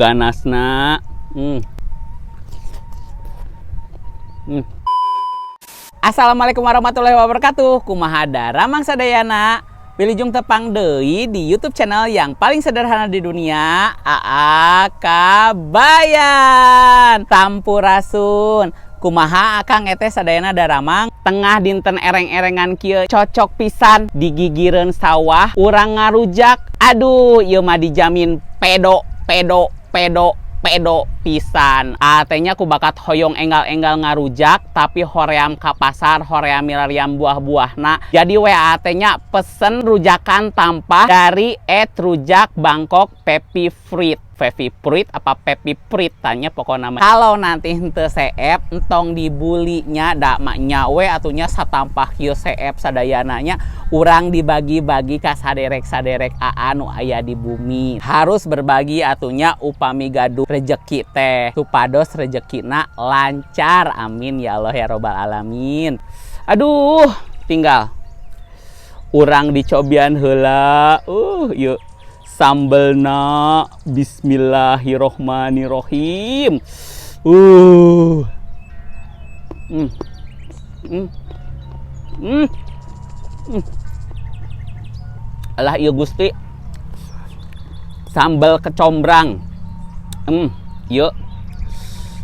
Ganasna. Assalamualaikum warahmatullahi wabarakatuh. Kumaha daramang sadayana? Wilujeng tepang deui di YouTube channel yang paling sederhana di dunia, AA Kabayan. Sampurasun. Kumaha akang eteh sadayana daramang? Tengah dinten ereng-erengan kieu cocok pisan digigireun sawah urang ngarujak. Aduh, ieu mah dijamin pedo pedo pedo pedo pisan. Atenya ku bakat hoyong enggal-enggal ngarujak tapi hoream ka pasar, hoream milariam buah-buahna. Jadi WA nya pesen rujakan tampah dari @rujakbangkok Pepi Fruit. Pepi Fruit apa Pepi Fruit tanya pokoknya nama. Kalau nanti henteu seep entong dibulinya, da maknya we atunya satampah kieu seep sadayananya urang dibagi-bagi ka saderek-saderek aa nu aya di bumi. Harus berbagi atunya upami gaduh rejeki teh supados rejekina lancar. Amin ya Allah ya robbal alamin. Aduh, tinggal urang dicobian heula. Yuk sambelna, bismillahirrohmanirrohim. Alah iya Gusti, sambal kecombrang, yuk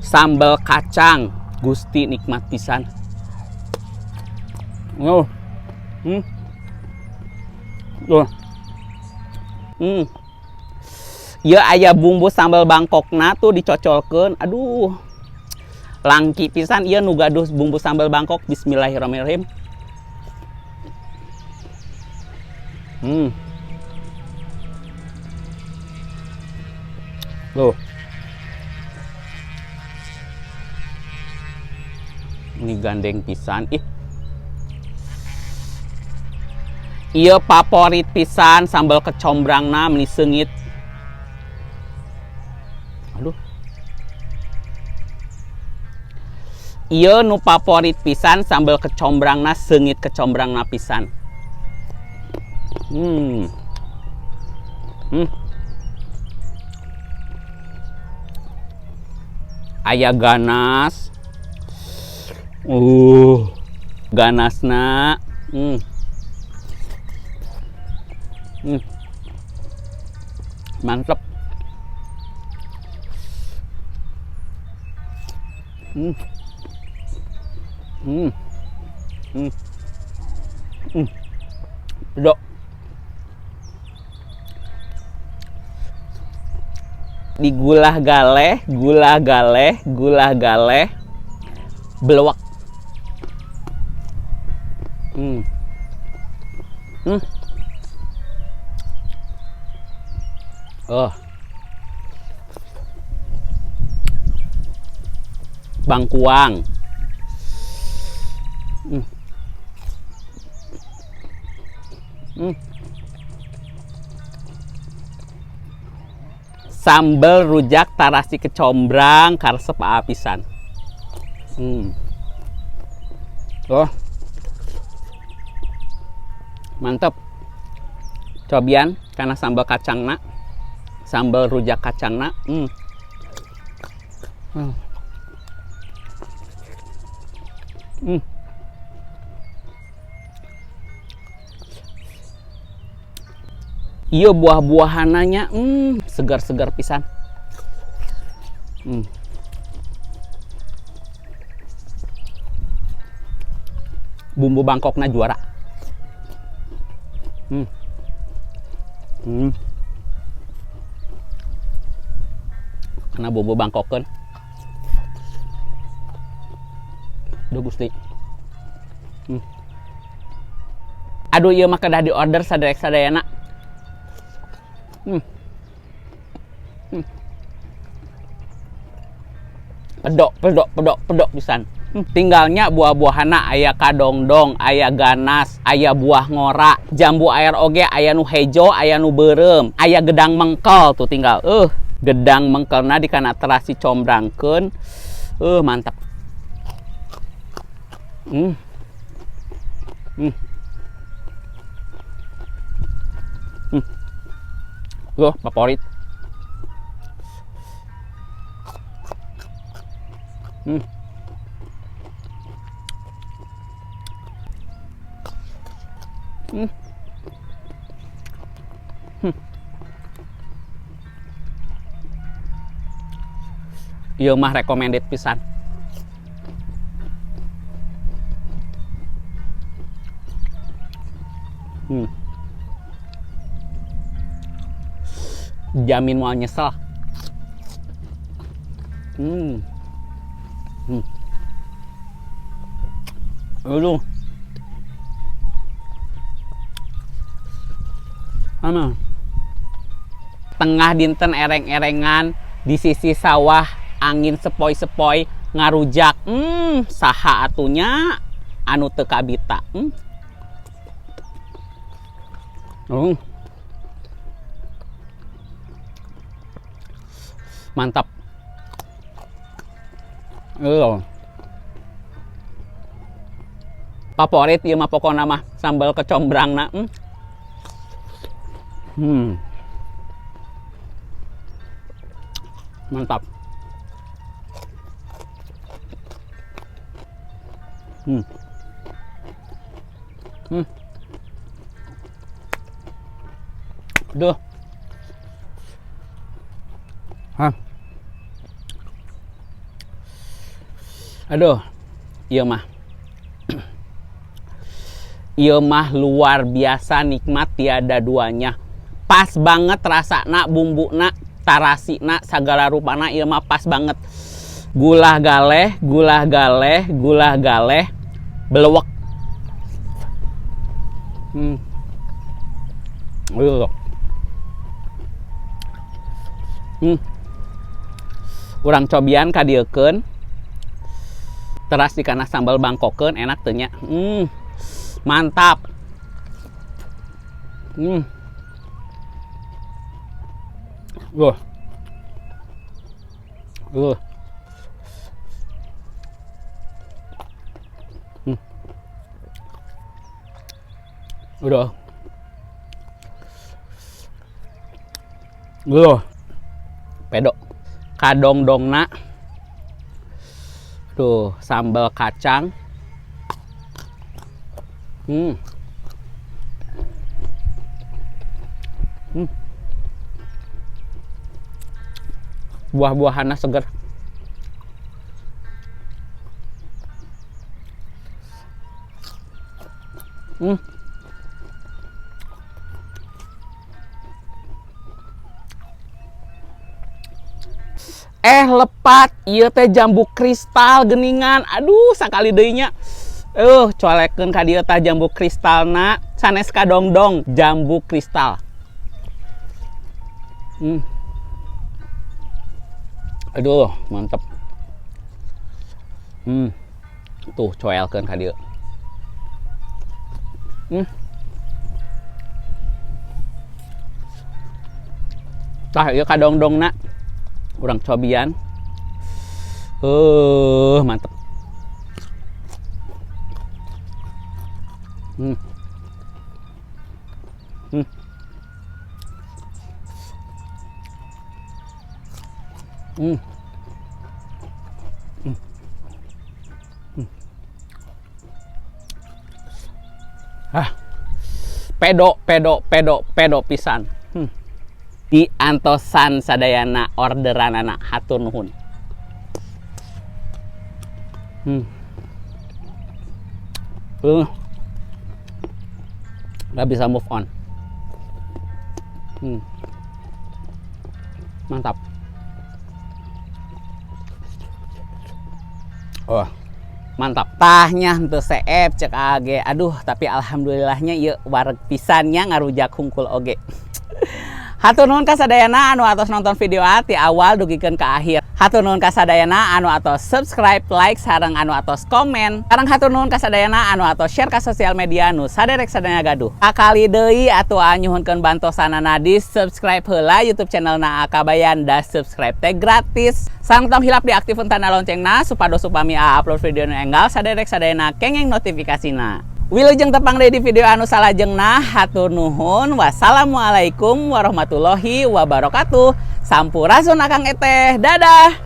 sambal kacang, Gusti nikmat pisan. Oh. Oh. Ya aya bumbu sambal Bangkokna tuh dicocolkeun. Aduh. Langki pisan ieu nu gaduh bumbu sambal Bangkok. Bismillahirrahmanirrahim. Loh. Ini gandeng pisan. Ih. Iya favorit pisan sambal kecombrangna meni seungit. Aduh. Iya nu favorit pisan sambal kecombrangna, seungit kecombrangna pisan. Aya ganas. Ganasna. Mantep. Dok. Digulah galeh, gulah galeh, gulah galeh, belewak. Oh. Bangkuang. Sambal rujak tarasi kecombrang karesep pisan. Oh. Mantep. Cobian karena sambal kacangna. Sambal rujak kacangna. Iya buah-buahananya, segar-segar pisan. Bumbu Bangkokna juara. Karena bumbu Bangkokeun. Duh Gusti. Aduh ieu mah kedah di order saderek sadayana. Pedok, pedok, pedok, pedok pisan. Tinggalnya buah-buahana aya kadongdong, aya ganas, aya buah ngora, jambu air oge aya nu hejo, aya nu beureum, aya gedang mengkel tuh tinggal. Gedang mengkelna dikana terasi combrangkeun. Mantap. Loh, favorit. Hmm. Hmm. Ieu mah recommended pisan. Jamin moal nyesel. Hmm. Aduh. Ama. Tengah dinten ereng-erengan di sisi sawah, angin sepoi-sepoi ngarujak. Saha atuh nya anu teu kabita. Mantap. Favorit ieu mah pokona mah sambal kecombrangna. Mantap. Duh. Hah. Aduh, ieu mah. Ieu mah luar biasa nikmat tiada duanya. Pas banget rasana, bumbuna, tarasina, sagala rupana ieu mah pas banget. Gulah galeh, gulah galeh, gulah galeh, belewek. Aduh. Urang cobian kadieukeun. Teras dikana sambal bangkokeun enak teu nya. Mantap. Wah. Wah. Udah. Wah. Pedo. Kadongdongna. Tuh, sambal kacang. Buah-buahannya seger. Lepat ieu teh jambu kristal geningan. Aduh, sakali deui nya. Colekeun ka dieu tah jambu kristalna, sanes kadongdong jambu kristal. Aduh, mantep. Tuh, coelkeun ka dieu. Tah ieu kadongdongna. Urang cobian. Mantep. Ah. Pedo, pedo, pedo, pedo pisan. Diantosan sadayana orderanana, hatur nuhun. Nggak bisa move on. Mantap. Oh, mantap. Tahnya henteu seep cek age. Aduh, tapi alhamdulillahnya ieu wareg pisannya ngarujak hungkul oge. Hatur nuhun ka sadayana anu atos nonton video A ti awal dugikeun ka akhir. Hatur nuhun ka sadayana anu atos subscribe, like, sareng anu atos komen. Sareng hatur nuhun ka sadayana anu atos share ka sosial media nu saderek sadayana gaduh. Sakali deui atuh nyuhunkeun bantosanana di subscribe heula YouTube channelna A Kabayan, da subscribe teh gratis. Sareng tong hilap diaktifkeun tanda loncengna supados upami A upload video nu enggal saderek sadayana kenging notifikasina. Wilujeng tepang deui di video anu salajengna, hatur nuhun. Wassalamualaikum warahmatullahi wabarakatuh. Sampurasun Akang Eteh. Dadah.